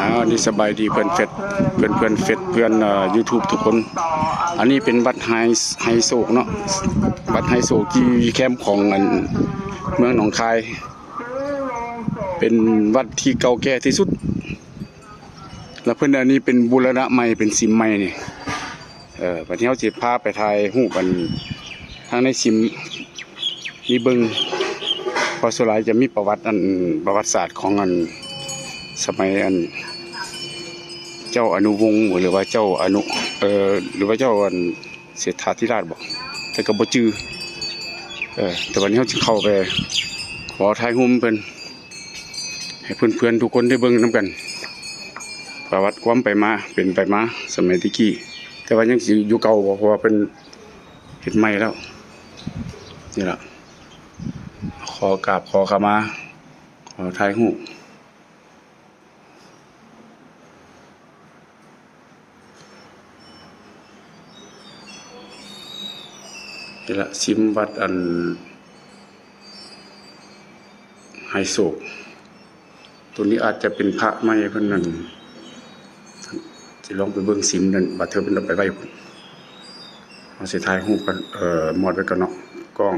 ອ້າວ ນີ້ສະບາຍດີເພື່ອນເຟສ ເພື່ອນ ເພື່ອນເຟສ ເພື່ອນ ເອີ ຢູທູບທຸກຄົນ. ອັນນີ້ເປັນວັດໄຮ ໄຮໂສກເນາະ, ວັດໄຮໂສກທີ່ຢູ່ແຄມຂອງອັນເມືອງໜອງຄາຍ, ເປັນວັດທີ່ເກົ່າແກ່ທີ່ສຸດ. ແລ້ວເພິ່ນອັນນີ້ເປັນບູລະນະໃໝ່ ເປັນຊິມໃໝ່ນີ້. ເອີ ບາດນີ້ເຮົາຊິພາໄປຖ່າຍຮູບອັນທາງໃນຊິມນີ້ເບິ່ງ, ເພາະສ່ວນຫຼາຍຈະມີປະຫວັດອັນ ປະຫວັດສາດຂອງອັນສະໄໝອັນເຈົ້າອະນຸວົງ ຫຼືວ່າເຈົ້າອະນຸ ເອີ ຫຼືວ່າເຈົ້າອັນ ເສດຖາທິລາດບໍ ແຕ່ກໍບໍ່ຈື່. ເອີ ແຕ່ບັດນີ້ເຮົາຊິເຂົ້າໄປຂໍຖ່າຍຮູບເພິ່ນ ໃຫ້ເພື່ອນໆທຸກຄົນໄດ້ເບິ່ງນຳກັນ ປະຫວັດຄວາມໄປມາ ເປັນໄປມາສະໄໝແຕ່ກີ້. ແຕ່ວ່າຍັງຊິຢູ່ເກົ່າບໍ່ ເພາະວ່າເພິ່ນເຮັດໃໝ່ແລ້ວ. ນີ້ລະ ຂໍກາບ ຂໍຂະມາ ຂໍຖ່າຍຮູບ. ນີ້ລະ ຊິມວັດອັນໄຮໂສກ. ໂຕນີ້ອາດຈະເປັນພະໃໝ່ເພິ່ນນັ້ນ, ຊິລອງໄປເບິ່ງຊິມນັ້ນ ບາດເທື່ອເພິ່ນເອົາໄປໄວ້ພຸ້ນ. ເຮົາຊິຖ່າຍຮູບກັນ ເອີ ມອດໄວ້ກ່ອນເນາະ ກ້ອງ.